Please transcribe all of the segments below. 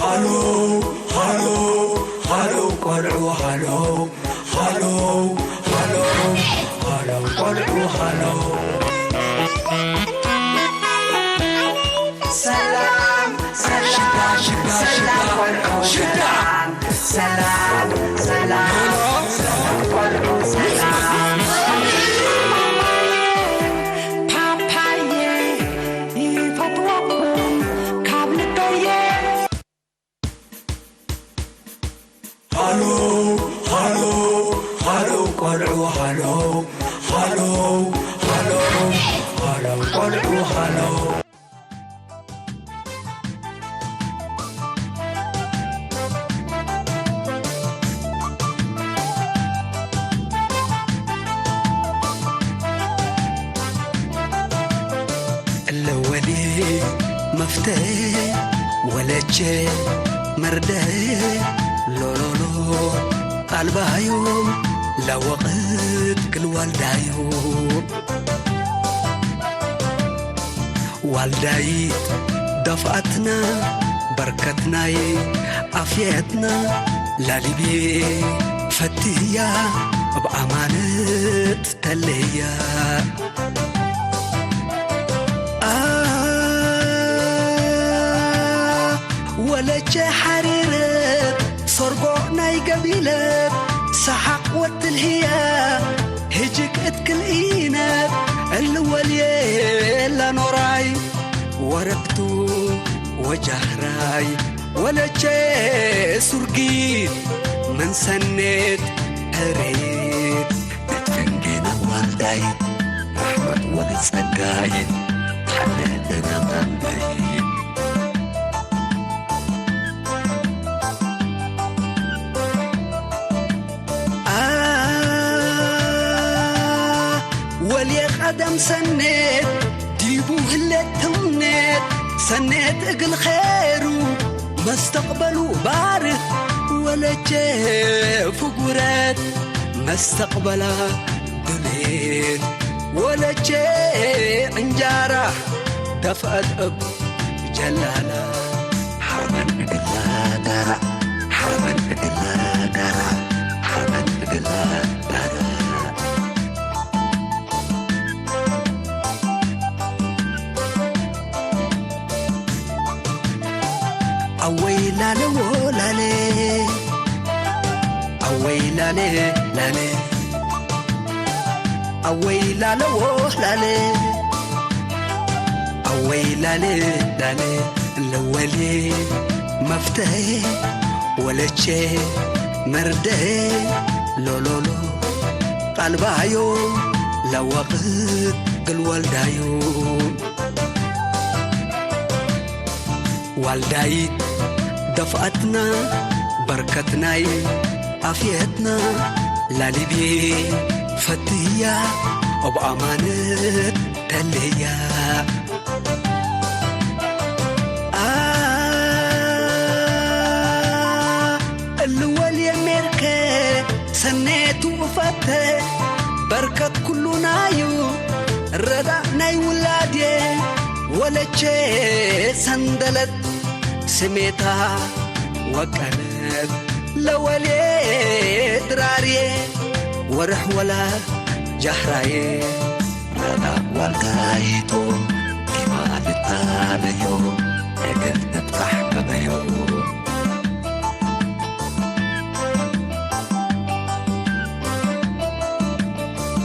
ሃሎ ሃሎ ሃሎ ቆልዑ ሃሎ ሃሎ ሃሎ ሃሎ ቆልዑ ሃሎ። ሰላም ሰላም ሽታ ሽታ ሽታ ቆልዑ ሽታ። ሰላም ሰላም ሰላም ቆልዑ ሰላም። ፓፓየ ይፈትወኩም ካብ ልበየ። ሃሎ ሃሎ ሃሎ ቆልዑ ሃሎ ሃሎ ሃሎ ሃሎ ቆልዑ ሃሎ። እለወሊ መፍተ ወለቼ መርደ ሎሎሎ ቃልባዮ ለወቕት ክልዋልዳዮ። ዋልዳይ ደፍኣትና በርከትናይ ኣፍየትና ላሊቤ ፈትያ ኣብ ኣማነት ተለያ። ኣ ወለቼ ሓሪረት ሰርጎ ናይ ገቢለት ሰሓቕ ወትልህያ ህጅክ እትክልኢነት እልወልየ ላኖራይ ወረብቱ ወጃህራይ ወለቼ ሱርጊት መንሰኔት ሕሬት እትፍንጌና ዋልዳይ ራሕመት ወልጸጋይ ሓለና ማንዳይ። ኣ ወልየ ቀደም ሰኔት ዲቡ ህሌት ትምኔት ሰኔት እግል ኼሩ መስተቕበሉ ባርኽ ወለቼ ፍጉረት መስተቕበላ ድሌት ወለቼ ዕንጃራ ደፍአት እብ ጀላላ ሓርመን እግላ ዳራ ሓርመን እግላ ዳራ ሓርመን እግላ ዳራ። ኣወይ ላለ ዎ ላለ ኣወይ ላለ ላለ ኣወይ ላለ ዎ ላለ ኣወይ ላለ ላለ ለወሌ መፍተ ወለቼ መርደ ሎሎሎ ቃልባዮ ለወቕት ግልወልዳዮ። ዋልዳይት ደፍኣትና በርከትናይ ኣፍየትና ላሊቤ ፈትያ ኣብ ኣማነት ተለያ። ኣ እልወል የሜርከ ሰኔቱ እፈተ በርከት ኩሉናዩ ረዳእ ናይ ውላድየ ወለቼ ሰንደለት ስሜታ ወቀለት ለወልየ ድራርየ ወርሕ ወላ ጃህራየ ረዳእ ዋልዳይቶ ዲማ ልታለዮ ነገር ተጥፋሕ ገበዮ።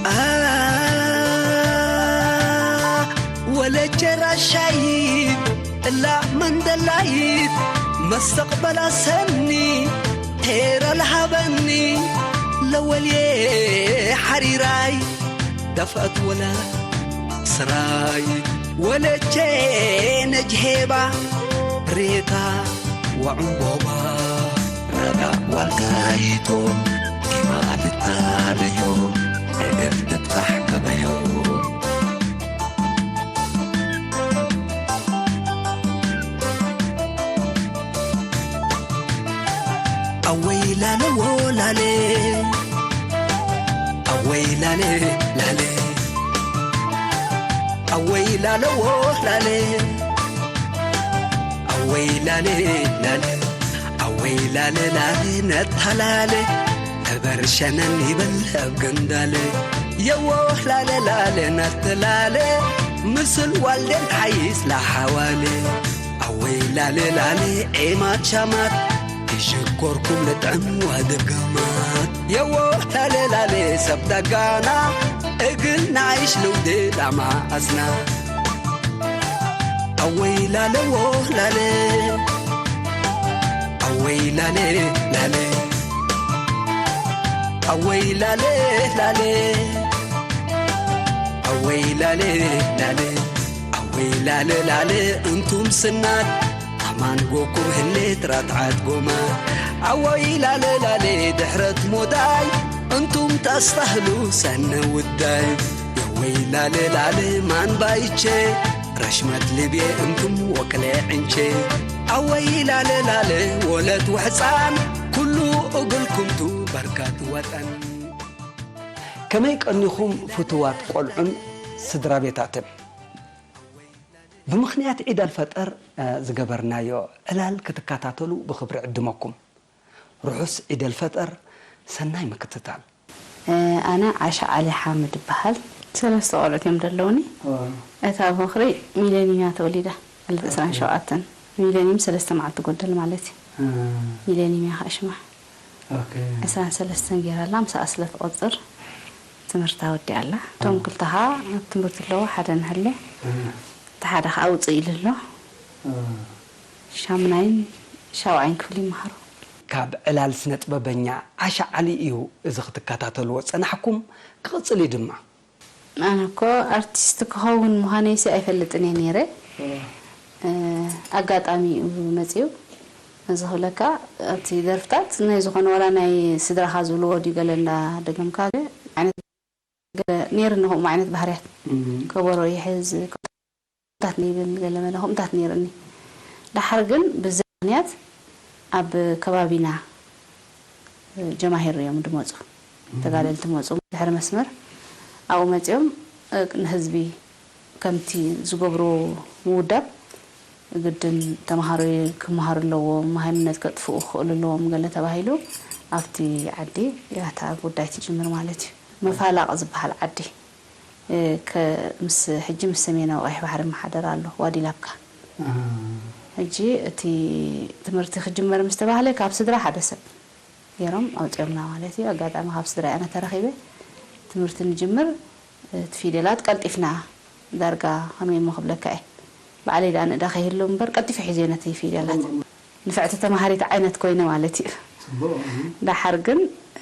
ኣ ወለቼ ራሻይት እላ መንደላይት መስተቕበላ ሰኒ ሄራ ለሃበኒ ለወልየ ሓሪራይ ደፍአት ወላ ስራይ ወለቼ ነጅሄባ ሬታ ወዕንቦባ ረዳ ዋልዳይቶ ዲማ ልታለዮ ነገር ተጥፋሕ ገበዮ። ኣወይ ላለ ዎ ላለ ኣወይ ላለ ላለ ኣወይ ላለ ዎ ላለ ኣወይ ላለ ላለ ወይ ላለ ላለ ነታላለ፣ ተበርሸነን ይበል ኣብ ገንዳለ። የዎ ላለ ላለ ነትላለ፣ ምስል ዋልደን ሓይስ ላሓዋለ። ኣወይ ላለ ላለ ዔማት ሻማት፣ ይሽኮርኩም ልጥዕም ዋድግማት። የዎ ላለ ላለ ሰብ ደጋና፣ እግል ናይሽ ልውድ ላማ ኣስና። ኣወይ ላለዎ ላለ፣ ኣወይ ላለ ላለ፣ ኣወይ ላለ ላለ፣ ኣወይ ላለ ላለ፣ ኣወይ ላለ ላለ፣ እንቱም ስናት ኣማን ጎኩም ህሌት ራትዓት ጎማ። ኣወይ ላለ ላለ ድሕረት ሞዳይ፣ እንቱም ተስተህሉ ሰነ ውዳይ። የወይ ላለ ላለ ማን ባይቼ፣ ረሽመት ልቤ እንቱም ወቅለ ዕንቼ። ኣወይ ላለ ላለ ወለት ወሕፃን፣ ኩሉ እግልኩምቱ በርካት ወጠን። ከመይ ቀኒኹም ፍቱዋት ቆልዑን ስድራ ቤታትን? ብምኽንያት ዒድ ኣልፈጠር፣ እ፣ ዝገበርናዮ ዕላል ክትከታተሉ ብኽብሪ ዕድመኩም። ርሑስ ዒድ ኣልፈጠር፣ ሰናይ ምክትታል። እ፣ ኣነ ዓሻ ዓሊ ሓምድ እበሃል። ሰለስተ ቆልዑት እዮም ዘለውኒ። ኦ። እታ በኽሪ ሚለኒም እያ ተወሊዳ፣ ዕለት ኦኬ። ዕስራን ሸውዓተን። ሚለኒም ሰለስተ መዓልቲ ጎደል ማለት እዩ። እ። ሚለኒም እያ ከዓ ሽማ። ኦኬ። ዕስራን ሰለስተን ገይራ ኣላ፣ ምስኣ ስለ ትቆጽር ትምህርታ ወዲኣ ኣላ። እቶም እ። ክልተ ከዓ ኣብ ትምህርቲ ኣለዎ፣ ሓደ ንሃለ። እ። እቲ ሓደ ከዓ ውፅእ ኢሉ ኣሎ። እ። ሻምናይን ሻውዓይን ክፍሊ ይመሃሩ። ካብ ዕላል ስነ ጥበበኛ ዓሻ ዓሊ እዩ እዚ ክትከታተልዎ ዝጸናሕኩም፣ ክቕጽል እዩ ድማ። ኣነ እኮ ኣርቲስት ክኸውን ምዃነይሲ ኣይፈልጥን እየ ነይረ። እ። እ፣ ኣጋጣሚ እዩ መጺኡ። እዚ ክብለካ፣ እቲ ደርፍታት ናይ ዝኾነ ዋላ ናይ ስድራኻ ዝብልዎ ድዩ ገለ እንዳደገምካ፣ ዓይነት ገለ ነይርኒ ከምኡ ዓይነት ባህርያት። እም። ከበሮ ይሕዝ፣ ከምኡታት ይብል፣ ገለ መለ ከምኡታት ነይርኒ። ደሓር ግን ብዘይ ምኽንያት ኣብ ከባቢና ጀማሂር እዮም ዝመፁ። እም። ተጋደልቲ መፁ። ድሕሪ መስመር ኣብኡ መፂኦም፣ እ፣ ንህዝቢ ከምቲ ዝገብሩ ምውዳብ ግድን ተምሃሮ ክመሃሩ ኣለዎም፣ ሃይምነት ከጥፍኡ ክኽእሉ ኣለዎም ገለ ተባሂሉ ኣብቲ ዓዲ ያታ ጉዳይ ትጅምር ማለት እዩ። መፋላቕ ዝበሃል ዓዲ፣ እ፣ ከ-፣ ምስ፣ ሕጂ ምስ ሰሜናዊ ቀይሕ ባሕሪ ይመሓደር ኣሎ፣ ዋዲ ላብካ። አ። ሕጂ እቲ ትምህርቲ ክጅመር ምስ ተባህለ ካብ ስድራ ሓደ ሰብ ገይሮም ኣውፂኦምና ማለት እዩ። ኣጋጣሚ ካብ ስድራ ኣነ ተረኺበ ትምህርቲ ንጅምር፣ እቲ ፊደላት ቀልጢፍና ዳርጋ ከመይ እሞ ክብለካ እየ። ባዕለይ ደኣ ንእዳ ከይህሉ እምበር ቀልጢፈ ሒዘ ነቲ ፊደላት። ንፍዕቲ ተማሃሪት ዓይነት ኮይነ ማለት እዩ። ጽቡቕ፣ እህ። ደሓር ግን፣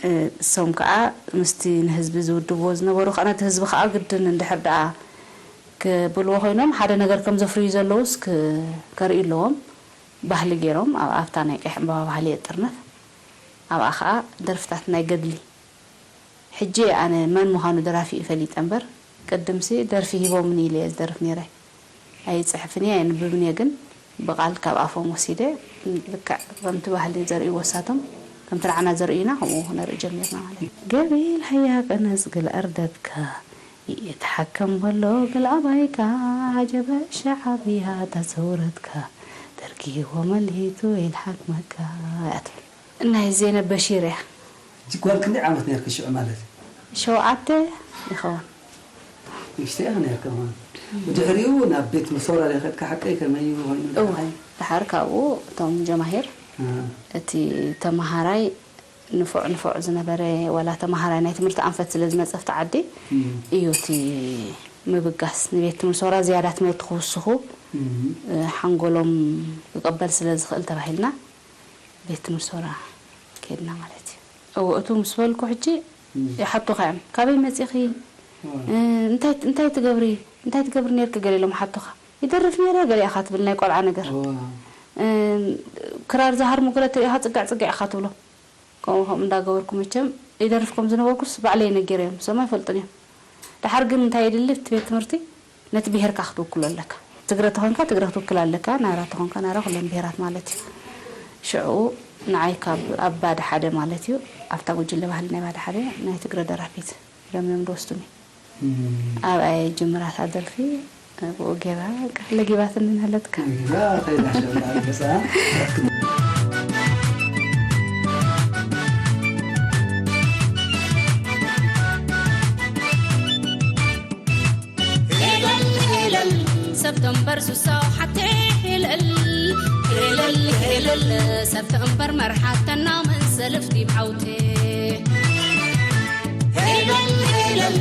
እ፣ እሶም ከኣ ምስቲ ንህዝቢ ዝውድብዎ ዝነበሩ ከኣ ነቲ ህዝቢ ከኣ ግድን እንድሕር ደኣ ክብልዎ ኮይኖም ሓደ ነገር ከም ዘፍርዩ ዘለዉስ ክ-፣ ከርእዩ ኣለዎም። ባህሊ ገይሮም ኣብ፣ ኣብታ ናይ ቀይሕ ዕምባባ ባህሊ እየ ጥርነፍ። ኣብኣ ከኣ ደርፍታት ናይ ገድሊ ሕጂ ኣነ መን ምዃኑ ደራፊ እዩ ፈሊጠ እምበር፣ ቅድምሲ ደርፊ ሂቦምኒ ኢለ እየ ዝደርፍ ነይረ። ኣይጽሕፍን እየ፣ ኣየንብብን እየ፣ ግን ብቓል ካብ ኣፎም ወሲደ፣ ልክዕ ከምቲ ባህሊ ዘርእይዎ እሳቶም፣ ከምቲ ንዓና ዘርእዩና፣ ከምኡ ክነርኢ ጀሚርና ማለት እዩ። ገቢል ሃያ ቀነጽ ግል ኣርደትካ፣ ይትሓከም በሎ ግል ኣባይካ፣ ዓጀበ ሸዓብያ ተዘውረትካ፣ ደርጊ ወመልሂቱ ይልሓክመካ እያ ትብል። ናይ ዜነብ በሺር እያ። ሕጂ ጓል ክንደይ ዓመት ነርኪ ሽዑ ማለት እዩ? ሸውዓተ ይኸውን። ንእሽተይ ኢኻ ነርኪ ማለት እዩ። ብድሕሪኡ ናብ ቤት ምሶራ ዶ ከድካ ሓቀይ ከመይ እዩ ኮይኑ? እወ፣ ድሓር ካብኡ እቶም ጀማሂር እ። እቲ ተመሃራይ ንፉዕ ንፉዕ ዝነበረ ዋላ ተመሃራይ ናይ ትምህርቲ ኣንፈት ስለ ዝመጸ ኣብቲ ዓዲ እም። እዩ እቲ ምብጋስ ንቤት ትምህርቲ ሶራ ዝያዳ ትምህርቲ ክውስኹ እም። እ፣ ሓንጎሎም ክቕበል ስለ ዝኽእል ተባሂልና ቤት ትምህርቲ ሶራ ከድና ማለት እዩ። እዎ፣ እቱ ምስ በልኩ ሕጂ እም። ይሓቱኻ እዮም። "ካበይ መጺኺ? እዋ። እ፣ እንታይ፣ እንታይ ትገብሪ? እንታይ ትገብሪ ነርኪ?" ገለ ኢሎም ሓቱኻ። "ይደርፍ ነይረ" ገለ ኢኻ ትብል፣ ናይ ቆልዓ ነገር። እዋ። እ፣ ክራር ዝሃርሙ ገለ ትሪኢኻ፣ ጽግዕ ጽግዕ ኢኻ ትብሎ። ከምኡ ከምኡ እንዳገበርኩ መቸም ይደርፍ ከም ዝነበርኩስ ባዕለይ ነጊረዮም፣ እሶም ኣይፈልጡን እዮም። ደሓር ግን እንታይ የድሊ እቲ ቤት ትምህርቲ? ነቲ ብሄርካ ክትውክሎ ኣለካ። ትግረ ተኾንካ ትግረ ክትውክል ኣለካ፣ ናራ ተኾንካ ናራ፣ ኩለን ብሄራት ማለት እዩ። ሽዑ ንዓይ ካብ ኣብ ባዶ ሓደ ማለት እዩ፣ ኣብታ ጉጅለ ባህሊ ናይ ባዶ ሓደ ናይ ትግረ ደራፊት ኢሎም እዮም ዝወስዱኒ። እም። ኣብኣ እየ ጅምራታ ደርፊ፣ ብኡ ገይራ ለጊባትኒ ንህለትካ። ለጊባ ከይዳ ሸላ ገጻ። በርሱ ሰው ሓቴ ሄለል ሄለል ሄለል ሰብተ እምበር መርሓተና መንሰልፍ ዲብ ዓውቴ ሄለል ሄለል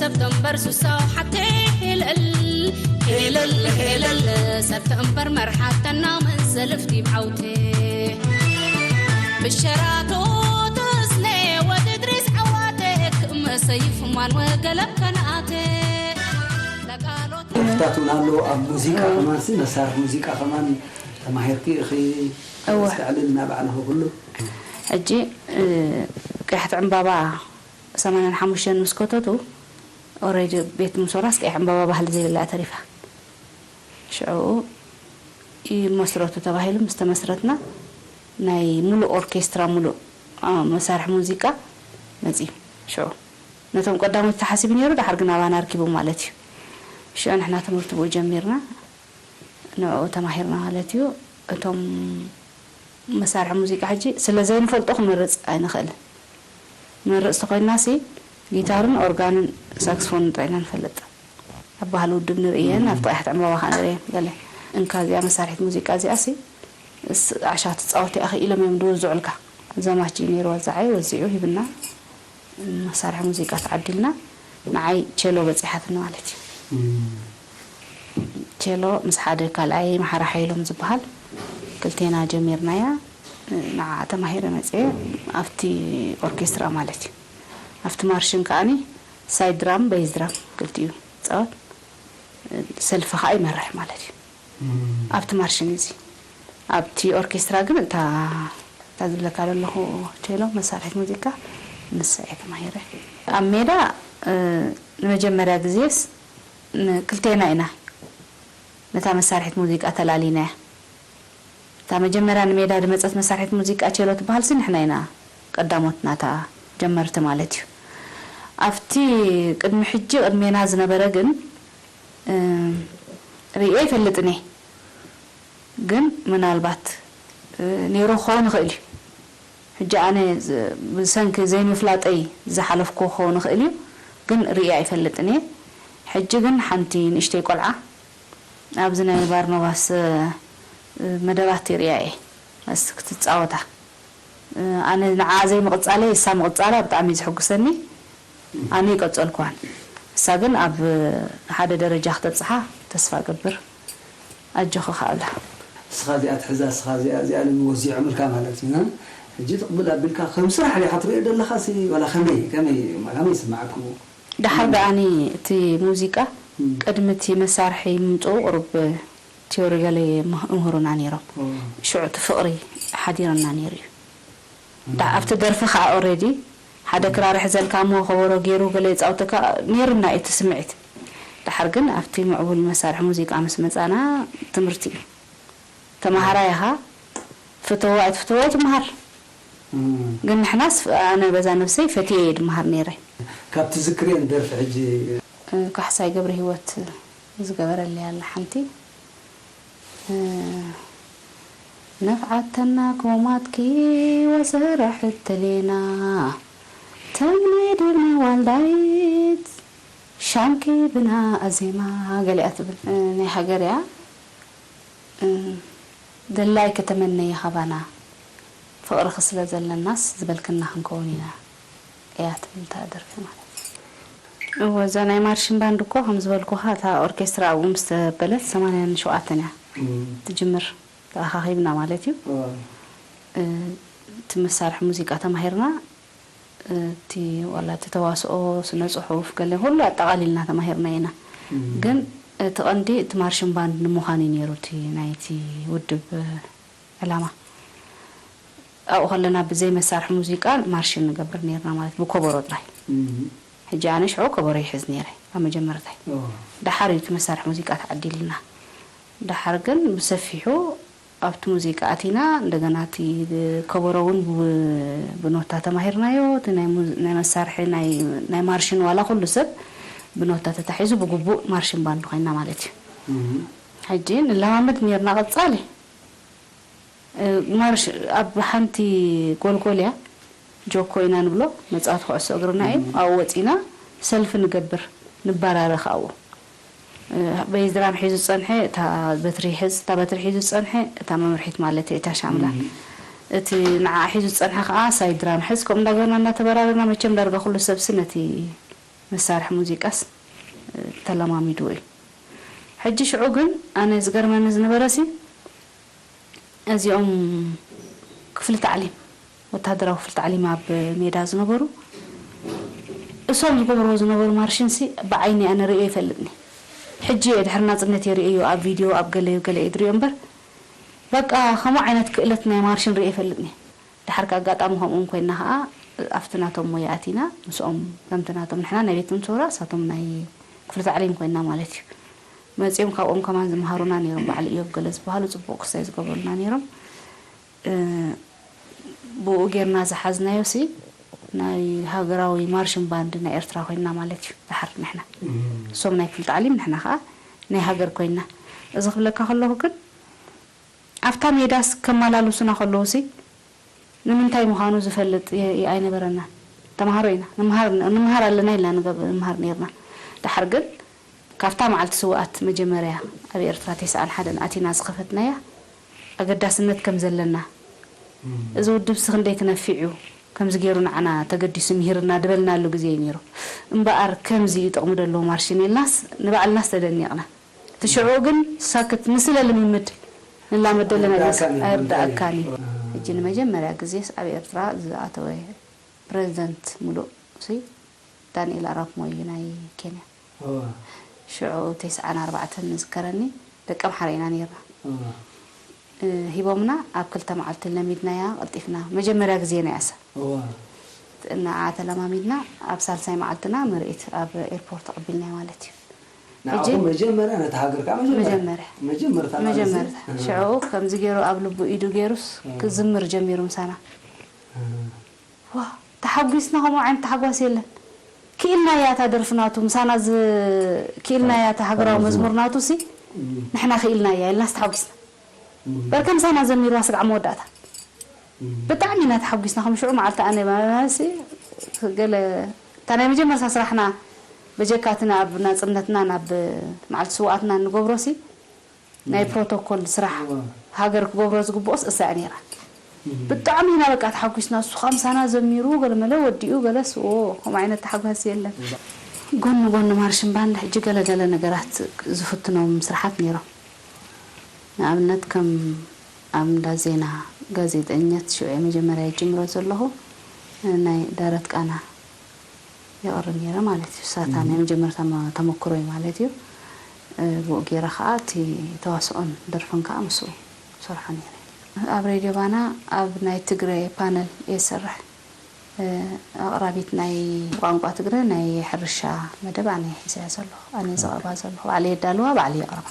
ሰብተ እምበር ሱሳው ሓቴ ሄለል ሄለል ሄለል ሰብተ እምበር መርሓተና መንሰልፍ ዲብ ዓውቴ ብሸራቶ ተስነ ወድድሪስ ዓዋቴ ክመሰይፍ ማን ወገለብ ከነኣቴ ለቃሎት ደርፍታት እውን ኣለዎ። ኣብ ሙዚቃ ከማን ሲ መሳርሒ ሙዚቃ ከማን ተማሂርኪ ኢኺ እወ። ክተዕልልና ባዕልኺ ኩሉ ሕጂ ቀያሕቲ ዕምባባ ሰማንያን ሓሙሽተን ምስ ከተቱ ኦረዲ ቤት ሙሶራስ ቀያሕ ዕምባባ ባህሊ ዘይብላ እያ ተሪፋ። ሽዑ ይመስረቱ ተባሂሉ ምስ ተመስረትና ናይ ሙሉእ ኦርኬስትራ ሙሉእ መሳርሒ ሙዚቃ መፅዩ። ሽዑ ነቶም ቀዳሞት ተሓሲቡ ነይሩ፣ ድሓር ግን ኣባና ኣርኪቡ ማለት እዩ። ሽዑ ንሕና ትምህርቲ ብኡ ጀሚርና ንዕኡ ተማሂርና ማለት እዩ። እቶም መሳርሒ ሙዚቃ ሕጂ ስለ ዘይንፈልጦ ክመርፅ ኣይንኽእልን። ንመርፅ ተኮይንና ሲ ጊታርን ኦርጋንን ሳክስፎንን ጥራይ ኢና ንፈልጥ። ኣብ ባህሊ ውድብ ንርእየን ኣብ ጥቃሕቲ ዕምባባ ከዓ ንርእየን ገለ እንካ እዚኣ መሳርሒት ሙዚቃ እዚኣ ሲ ዓሻ ትፃወት ኢኻ ኢሎም እዮም ድወዝዑልካ። ዘማች እዩ ነይሩ ወዛዓይ ወዚዑ ሂብና መሳርሒ ሙዚቃ ተዓዲልና ንዓይ ቸሎ በፂሓትኒ ማለት እዩ። ቸሎ ምስ ሓደ ካልኣይ መሓራ ሓይሎም ዝበሃል ክልቴና ጀሚርናያ። ንዓ ተማሂረ መፅየ ኣብቲ ኦርኬስትራ ማለት እዩ። ኣብቲ ማርሽን ከዓኒ ሳይድ ድራም በይዝ ድራም ክልቲኡ ይፃወት ሰልፊ ከዓ ይመርሕ ማለት እዩ። ኣብቲ ማርሽን እዚ ኣብቲ ኦርኬስትራ ግን እታ እታ ዝብለካ ዘለኹ ቸሎ መሳርሒት ሙዚቃ ንሳ እየ ተማሂረ። ኣብ ሜዳ ንመጀመርያ ግዜስ ክልቴና ኢና ነታ መሳርሒት ሙዚቃ ተላሊናያ። እታ መጀመርያ ንሜዳ ዝመፀት መሳርሒት ሙዚቃ ቸሎ ትበሃል ሲ ንሕና ኢና ቀዳሞት ናታ ጀመርቲ ማለት እዩ። ኣብቲ ቅድሚ ሕጂ ቅድሜና ዝነበረ ግን ርእየ ኣይፈልጥን እየ። ግን ምናልባት ነይሩ ክኸውን ይኽእል እዩ። ሕጂ ኣነ ብሰንኪ ዘይምፍላጠይ ዝሓለፍኩ ክኸውን ይኽእል እዩ። ግን ርእየ ኣይፈልጥን እየ። ሕጂ ግን ሓንቲ ንእሽተይ ቆልዓ ኣብዚ ናይ ባርኖባስ መደባት ይርእያ እየ ክትፃወታ። ኣነ ንዓ ዘይምቕፃለይ እሳ ምቕፃላ ብጣዕሚ እዩ ዝሕጉሰኒ። ኣነ ይቀፀልኩዋን እሳ ግን ኣብ ሓደ ደረጃ ክተብፅሓ ተስፋ ገብር። ኣጆኺ ከኣ እብላ። ንስኻ እዚኣ ትሕዛ፣ ንስኻ እዚኣ እዚኣ ኢሎም ወዚዖምልካ ማለት እዩ። ሕጂ ትቕብል ኣቢልካ ከም ስራሕ ዲኻ ትሪኦ ዘለኻሲ ዋላ ከመይ ከመይ ከመይ ይስምዓኩም? ደሓር ደኣኒ እቲ ሙዚቃ ቅድሚ እቲ መሳርሒ ምምፅኡ ቁሩብ ቲዮሪ ገለ ይምህሩና ነይሮም። ሽዑ እቲ ፍቕሪ ሓዲርና ነይሩ እዩ። ኣብቲ ደርፊ ከዓ ኦሬዲ ሓደ ክራር ሕዘልካ እሞ ከበሮ ገይሩ ገለ የፃውተካ ነይሩና እዩ እቲ ስምዒት። ደሓር ግን ኣብቲ ምዕቡል መሳርሒ ሙዚቃ ምስ መፃና ትምህርቲ እዩ። ተምሃራይ ኢኻ ፍተዎ ኣይትፍተዎ ትምሃር። ግን ንሕናስ ኣነ በዛ ነብሰይ ፈትየ እየ ድምሃር ነይረ። ካብ ትዝክርየን ደርፊ ሕጂ ካሕሳይ ገብረሂወት ዝገበረለይ ኣላ ሓንቲ። ነፍዓተና ኮማትኪ ወሰራሕት ተሌና ተምነይ ድርኒ ዋልዳይት ሻምኪ ብና ኣዜማ ገሊኣ ትብል ናይ ሃገር እያ። ደላይ ከተመነየ ካባና ፍቕርኺ ስለ ዘለናስ ዝበልክና ክንከውን ኢና እያ ትብል እታ ደርፊ ማለት እዩ። እወ እዛ ናይ ማርሽን ባንድ እኮ ከም ዝበልኩኻ እታ ኦርኬስትራ ኣብኡ ምስ ተበለት ሰማንያን ሸውዓተን እያ ትጅምር ተኣኻኺብና ማለት እዩ። እቲ መሳርሒ ሙዚቃ ተማሂርና እቲ ዋላ እቲ ተዋስኦ ስነ ፅሑፍ ገለ ኩሉ ኣጠቓሊልና ተማሂርና ኢና። ግን እቲ ቀንዲ እቲ ማርሽን ባንድ ንምዃን እዩ ነይሩ እቲ ናይቲ ውድብ ዕላማ። ኣብኡ ከለና ብዘይ መሳርሒ ሙዚቃ ማርሽን ንገብር ነይርና ማለት ብኮበሮ ጥራይ። ሕጂ ኣነ ሽዑ ከበሮ ይሕዝ ነይረ ኣብ መጀመርታይ። ደሓር እዩ እቲ መሳርሒ ሙዚቃ ተዓዲልና። ደሓር ግን ብሰፊሑ ኣብቲ ሙዚቃ ኣቲና እንደገና እቲ ከበሮ እውን ብ- ብኖታ ተማሂርናዮ። እቲ ናይ ሙዝ- ናይ መሳርሒ ናይ ናይ ማርሽን ዋላ ኩሉ ሰብ ብኖታ ተታሒዙ ብግቡእ ማርሽን ባንድ ኮይና ማለት እዩ። ሕጂ ንለማመድ ነርና ቀጻሊ ማርሽ ኣብ ሓንቲ ጎልጎል እያ ጆኮ ኢና ንብሎ መጻወቲ ኩዕሶ እግርና እዩ ኣብኡ ወጺና ሰልፊ ንገብር ንባራረኽ ኣብኡ በይዝ ድራም ሒዙ ዝጸንሐ እታ በትሪ ይሕዝ፣ እታ በትሪ ሒዙ ዝጸንሐ እታ መምርሒት ማለት እያ፣ እታ ሻምላ። እቲ ንዓ ሒዙ ዝጸንሐ ከኣ ሳይድ ድራም ይሕዝ። ከምኡ እንዳገበርና እንዳተበራረና፣ መቸም ዳርጋ ኩሉ ሰብሲ ነቲ መሳርሒ ሙዚቃስ ተለማሚድዎ እዩ። ሕጂ ሽዑ ግን ኣነ ዝገርመኒ ዝነበረሲ፣ እዚኦም ክፍሊ ታዕሊም፣ ወተሃደራዊ ክፍሊ ታዕሊም ኣብ ሜዳ ዝነበሩ፣ እሶም ዝገብርዎ ዝነበሩ ማርሽንሲ ብዓይኒ ኣነ ርእዮ ይፈልጥኒ። ሕጂ እየ ድሕሪ ናጽነት እየ ርእዮ፣ ኣብ ቪድዮ ኣብ ገለ ገለ እየ ድርእዮ እምበር፣ በቃ ከምኡ ዓይነት ክእለት ናይ ማርሽን ርእዮ ይፈልጥኒ። ድሓር ከ ኣጋጣሚ ከምኡ ኮይና ከኣ ኣብቲ ናቶም ሞያ ኣቲና፣ ምስኦም ከምቲ ናቶም ንሕና ናይ ቤት ትምህርቲ ወራ እሳቶም ናይ ክፍሊ ታዕሊም ኮይና ማለት እዩ። መጺኦም ካብኦም ከማን ዝመሃሩና ነይሮም፣ በዓል እዮብ ገለ ዝበሃሉ ጽቡቕ ክስታይ ዝገብሩልና ነይሮም። እ፣ ብኡ ጌርና ዝሓዝናዮ ሲ ናይ ሃገራዊ ማርሽን ባንድ ናይ ኤርትራ ኮይና ማለት እዩ። ድሓር ንሕና እሶም ናይ ክፍሊ ታዕሊም ንሕና ከኣ ናይ ሃገር ኮይና። እዚ ክብለካ ከለኹ ግን ኣብታ ሜዳስ ከመላልሱና ከለዉሲ ንምንታይ ምዃኑ ዝፈልጥ የ-፣ የ-፣ ኣይነበረናን። ተምሃሮ ኢና፣ ንምሃር፣ ንምሃር ኣለና ኢልና ንገብ-፣ ንምሃር ነይርና። ደሓር ግን ካብታ መዓልቲ ስውኣት መጀመርያ ኣብ ኤርትራ ተስዓን ሓደን ኣቲና ዝኸፈትናያ ኣገዳስነት ከም ዘለና፣ እዚ ውድብሲ ክንደይ ክነፊዕ እዩ፣ ከምዚ ገይሩ ንዓና ተገዲሱ ምሂርና ድበልናሉ ግዜ እዩ ነይሩ። እምበኣር ከምዚ እዩ ጥቕሚ ደለዎ ማርሽን ኢልናስ ንባዕልናስ ተደኒቕና። እቲ ሽዑ ግን ሳክት ንስለ ልምምድ ንላመድ ዘለና ኣይርድኣካን እዩ። ኣይርድኣካን እዩ። ሕጂ ንመጀመርያ ግዜስ ኣብ ኤርትራ ዝኣተወ ፕረዚደንት ምሉእ ሲ ዳንኤል ኣራፕ ሞይ እዩ ናይ ኬንያ። እዋ። ሽዑ ተስዓን ኣርባዕተን ንዝከረኒ ደቂ ኣምሓራ ኢና ነይርና። እዋ። እ፣ ሂቦምና ኣብ ክልተ መዓልቲ ለሚድናያ ቀልጢፍና። መጀመርያ ግዜና እያ እሳ። እዋ። ንዓ ተለማሚድና ኣብ ሳልሳይ መዓልትና ምርኢት ኣብ ኤርፖርት ኣቐቢልናያ ማለት እዩ። ንዓኹም ሕጂ መጀመርያ ነቲ ሃገር ከኣ መጀመርያ። መጀመርያ። መጀመርታ ማለት እዩ። መጀመርታ። እህ። ሽዑ ከምዚ ገይሩ ኣብ ልቡ ኢዱ ገይሩስ እህ። ክዝምር ጀሚሩ ምሳና። እህ። ዋ፣ ተሓጒስና፣ ከምኡ ዓይነት ተሓጓስ የለን። ክኢልናያ እታ ደርፊ ናቱ፣ ምሳና ዝ-፣ ክኢልናያ እታ ሃገራዊ እታ መዝሙር። መዝሙር ናቱ ሲ፣ እም። ንሕና ክኢልናያ ኢልናስ ተሓጒስና። እም። በርከ ምሳና ዘሚርዋ ስጋዕ መወዳእታ። እም። ብጣዕሚ ኢና ተሓጒስና፣ ከም ሽዑ መዓልቲ ኣነ ማለሲ፣ ገለ፣ እታ ናይ መጀመርታ ስራሕና፣ በጀካ እቲ ናብ ናጽነትና ናብ መዓልቲ ስውኣትና እንገብሮ ሲ፣ ናይ ፕሮቶኮል ስራሕ እዋ። ሃገር ክገብሮ ዝግብኦስ እሳ እያ ነይራ። እም። ብጣዕሚ ኢና በቃ ተሓጒስና። እሱ ኸኣ ምሳና ዘሚሩ፣ ገለ መለ ወዲኡ፣ ገለስ፣ ኦ፣ ከምኡ ዓይነት ተሓጓስ የለን። እዋ። ጎኒ ጎኒ ማርሽን ባንድ ሕጂ ገለ ገለ ነገራት ዝፍትኖም ስራሓት ነይሮም። ንኣብነት ከም ኣብ እንዳ ዜና ጋዜጠኛት ሽዑ እየ መጀመርያ ይጅምሮ ዘለኹ። ናይ ዳረት ቃና የቕርብ ነይረ ማለት እዩ። እሳታ እም። ናይ መጀመርታ መ-፣ ተመክሮይ ማለት እዩ። እ፣ ብኡ ገይረ ኸኣ እቲ ተዋስኦን ደርፍን ከኣ ምስኡ ሰርሖ ነይረ። ኣብ ሬድዮ ባና ኣብ ናይ ትግረ ፓነል እየ ዝሰርሕ። እ፣ ኣቕራቢት ናይ ቋንቋ ትግረ ናይ ሕርሻ መደብ ኣነ ሒዘያ ዘለኹ። ኣነ ዘቕርባ ዘለኹ። ባዕለይ የዳልዋ፣ ባዕለይ የቕርባ።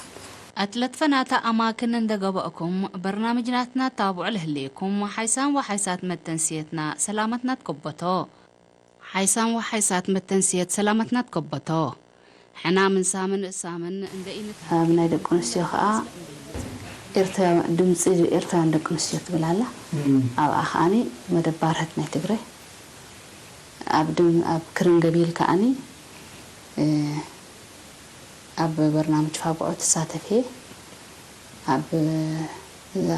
ኣትለትፈናታ ኣማክን እንደገበእኩም በርናምጅ ናትና ታብዑ ለህሌኩም ሓይሳን ወሓይሳት መተንስየትና ሰላመትና ትከበቶ። ሓይሳን ወሓይሳት መተንስየት ሰላመትና ትከበቶ። ሕና ምን ሳምን እሳምን እንደ ኢንት ኣብ ናይ ደቂ ኣንስትዮ ኸኣ ኤርትራ፣ ድምጺ ኤርትራውያን ደቂ ኣንስትዮ ትብል ኣላ። እም። ኣብኣ ኸኣኒ መደብ ባርህት ናይ ትግረ። ኣብ ድም-፣ ኣብ ክርን ገቢል ከኣኒ፣ እ፣ ኣብ በርናምጅ ፋግዖ ትሳተፍ እየ። ኣብ እዛ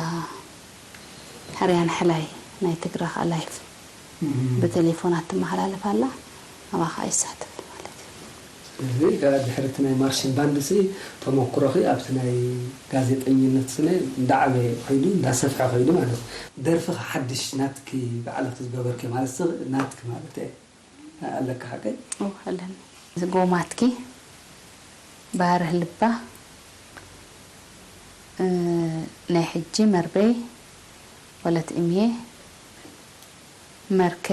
ሕርያን ሕላይ ናይ ትግረ ኸኣ ላይፍ እም። ብቴሌፎናት ትመሓላለፍ ኣላ። ኣብኣ ኸኣ ይሳተፍ ማለት እዩ። ስለዚ፣ ካብ ድሕሪ እቲ ናይ ማርሽን ባንድ ሲ ተመኩሮኺ ኣብቲ ናይ ጋዜጠኝነት ስነ እንዳዓበየ ከይዱ፣ እንዳሰፍሐ ከይዱ ማለት እዩ። ደርፍኺ ሓድሽ ናትኪ ባዕልኺ ዝገበርኪ ማለት ሲ ናትኪ ማለት እየ። ኣለካ ሓቀይ? ኦ፣ ኣለኒ። ጎማትኪ፣ ባህርህ ልባ፣ እ፣ ናይ ሕጂ መርበይ፣ ወለት እምዬ፣ መርከ፣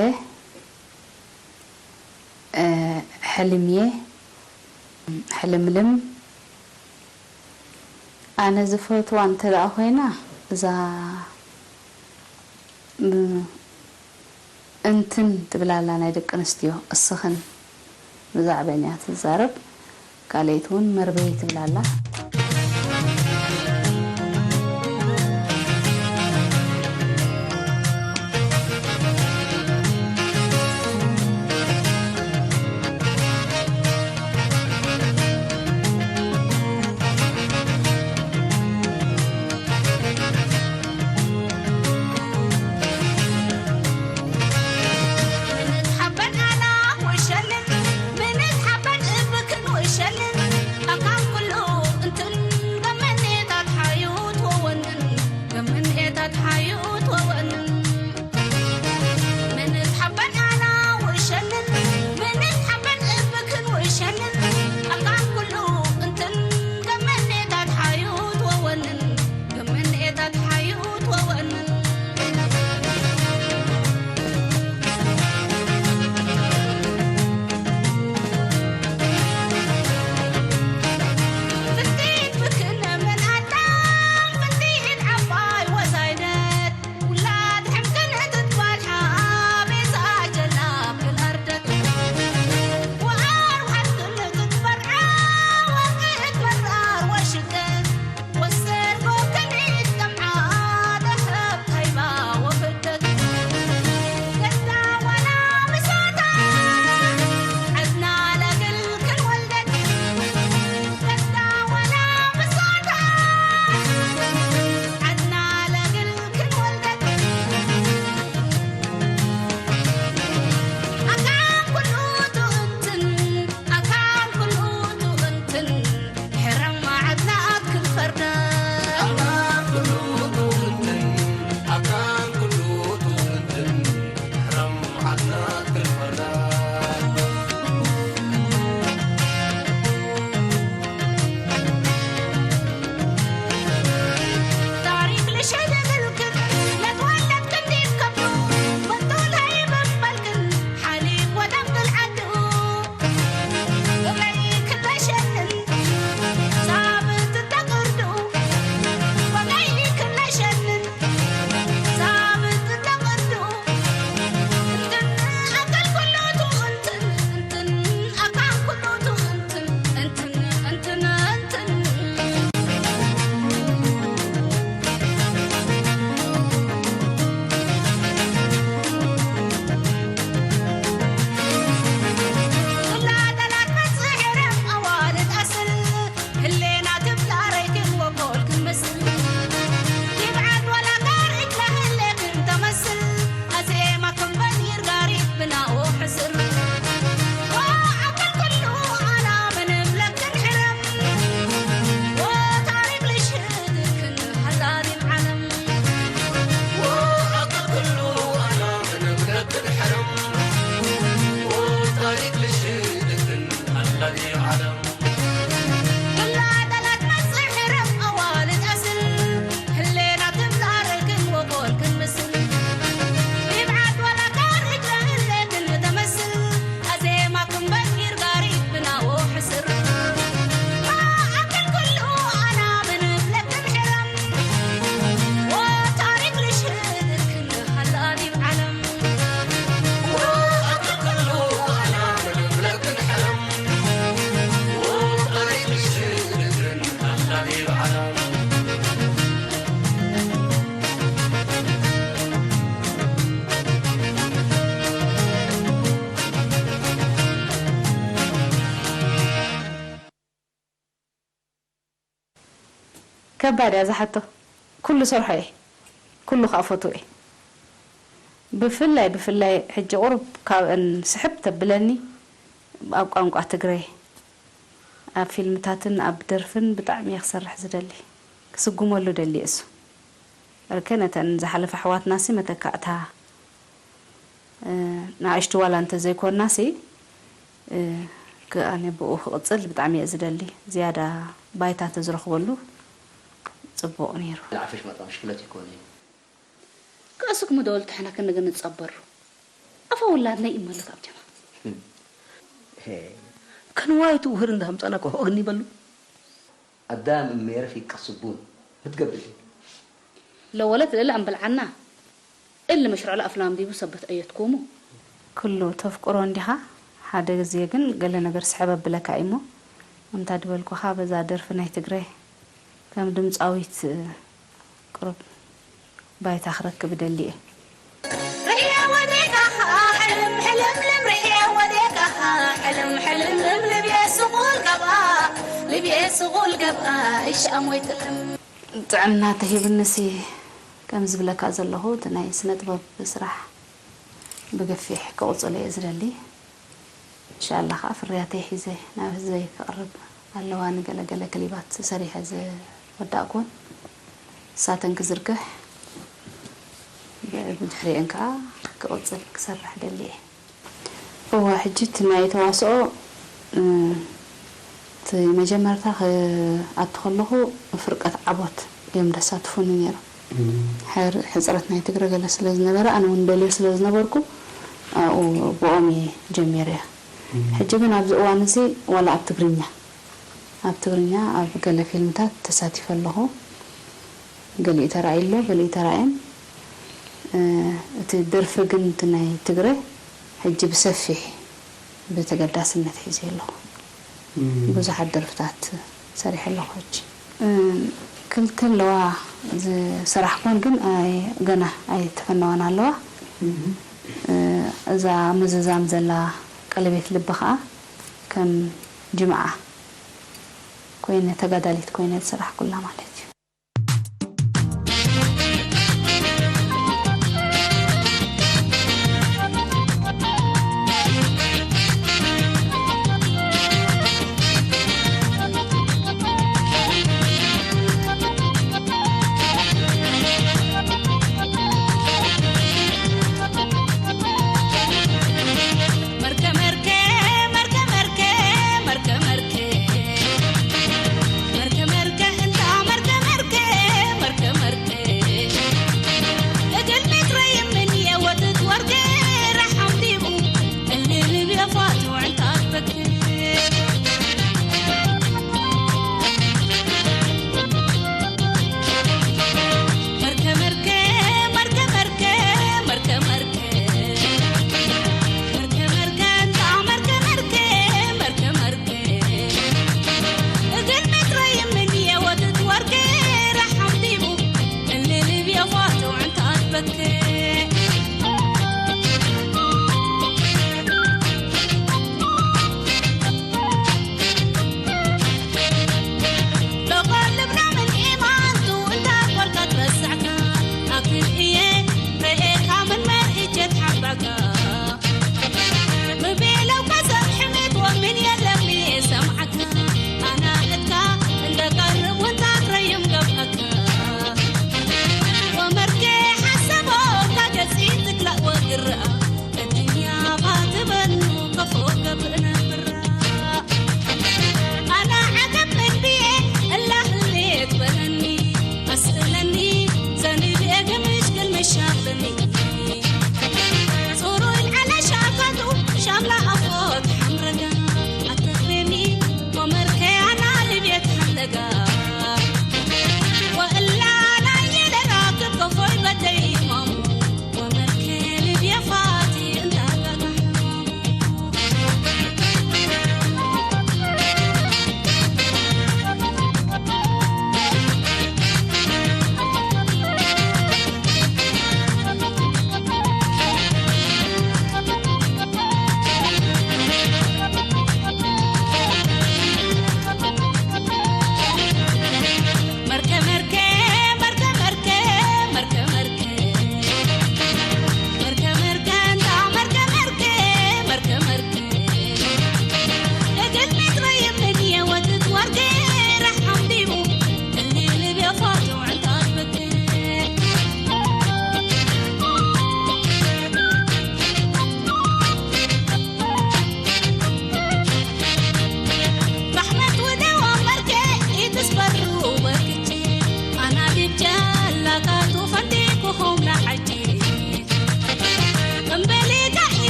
እ፣ ሕልምዬ፣ ሕልምልም፣ ኣነ ዝፈትዋ እንተ ደኣ ኮይና፣ እዛ፣ ም-፣ እንትን ትብል ኣላ ናይ ደቂ ኣንስትዮ፣ እስኽን ብዛዕባኤን እያ ትዛረብ። ካልኣይቲ እውን መርበይ ትብል ኣላ። ከባድ እያ እዛ ሕቶ። ኩሉ ሰርሖ እየ፣ ኩሉ ከዓ ፈትዎ እየ። ብፍላይ ብፍላይ ሕጂ ቁሩብ ካብአን ስሕብ ተብለኒ ኣብ ቋንቋ ትግረ፣ ኣብ ፊልምታትን ኣብ ደርፍን ብጣዕሚ እየ ክሰርሕ ዝደሊ። ክስጉመሉ ደሊ እሱ። እርከ ነተን ዝሓለፈ ኣሕዋትናሲ መተካእታ ንኣሽቱ ዋላ እንተዘይኮናሲ፣ ኣነ ብኡ ክቕጽል ብጣዕሚ እየ ዝደሊ። ዝያዳ ባይታ ተዝረኽበሉ ጽቡቕ ነይሩ። ንዓፈሽ ማጣ ምሽክለት ይኮነ። ከእስክ ምደወል ተሕና ክንገ ንጸበሩ። ኣፈ ውላድ ናይ ይመለክ ኣብ ጀማ። ከንዋይቱ ውህር እንዳምጻና ከሆ እግኒ በሉ። ኣዳም እሜርፍ ይቀስቡን ምትገብር። ለወለት ልዕሊ ኣንበልዓና እል መሽርዕለ ኣፍላም ዲቡ ሰበት ኣየትኩሙ። ኩሉ ተፍቅሮ እንዲኻ፣ ሓደ ግዜ ግን ገለ ነገር ስሕብ ኣብለካ እዩሞ፣ እንታ ድበልኩኻ በዛ ደርፊ ናይ ትግረ ከም ድምጻዊት ቅሩብ ባይታ ክረክብ እደሊ እየ። ርሕየ ወዴካኻ ሕልም ሕልምልም፣ ርሕየ ወዴካኻ ሕልም ሕልምልም፣ ልብየ ስቑል ገብኣ፣ ልብየ ስቑል ገብኣ፣ እሽ ኣሞይ ጥልም። ጥዕና ተሂብንሲ ከም ዝብለካ ዘለኹ፣ እቲ ናይ ስነ ጥበብ ስራሕ ብገፊሕ ክቕጽሎ እየ ዝደሊ። እንሻላ ከዓ ፍርያተይ ሒዘ ናብ ህዝበይ ክቕርብ ኣለዋ። ንገለገለ ክሊባት ሰሪሐ ዝወዳእኩወን እሳተን ክዝርግሕ፣ ብድሕሪአን ከዓ ክቕጽል ክሰርሕ ደሊ እየ። እወ፣ ሕጂ እቲ ናይ ተዋስኦ፣ እ፣ እቲ መጀመርታ ክኣቱ ከለኹ ፍርቀት ዓቦት እዮም ደሳትፉኒ ነይሮም። እም። ሕር-፣ ሕጽረት ናይ ትግረ ገለ ስለ ዝነበረ፣ ኣነ እውን ደልዮ ስለ ዝነበርኩ፣ ኣብኡ ብኦም እየ ጀሚረዮ። እም። ሕጂ ግን ኣብዚ እዋን እዚ ዋላ ኣብ ትግርኛ፣ ኣብ ትግርኛ ኣብ ገለ ፊልምታት ተሳቲፈ ኣለኹ። ገሊኡ ተራእዩ ኣሎ፣ ገሊኡ ተራእየን። እ፣ እቲ ደርፊ ግን እቲ ናይ ትግረ ሕጂ ብሰፊሕ ብተገዳስነት ሒዘ ኣለኹ። እም። ብዙሓት ደርፍታት ሰሪሐ ኣለኹ ሕጂ። እ፣ ክልተ ኣለዋ ዝሰራሕኩወን ግን ኣይ-፣ ገና ኣይተፈነዋን ኣለዋ። እም። እ፣ እዛ ምዝዛም ዘላ ቀለቤት ልቢ ኸዓ ከም ጅምዓ ኮይነ፣ ተጋዳሊት ኮይነ ዝሰራሕኩላ ማለት እዩ።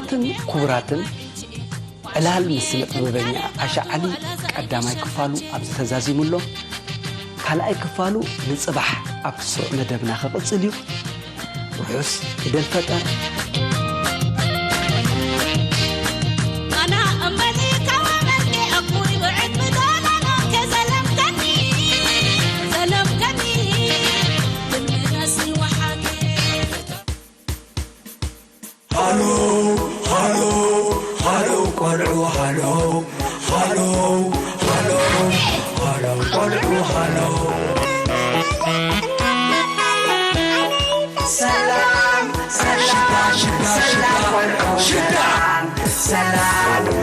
ክቡራትን ክቡራትን፣ ዕላል ምስ ስነ ጥበበኛ ኣሻ ዓሊ ቀዳማይ ክፋሉ ኣብዚ ተዛዚሙ ኣሎ። ካልኣይ ክፋሉ ንጽባሕ ኣብ ስሩዕ መደብና ክቕጽል እዩ። ርሑስ ኢደል ፈጠር። ሃሎ ሃሎ ሃሎ ቆልዑ ሃሎ ሃሎ ሃሎ ሃሎ ቆልዑ ሃሎ ሰላም ሰላም ሰላም ቆልዑ ሰላም ሰላም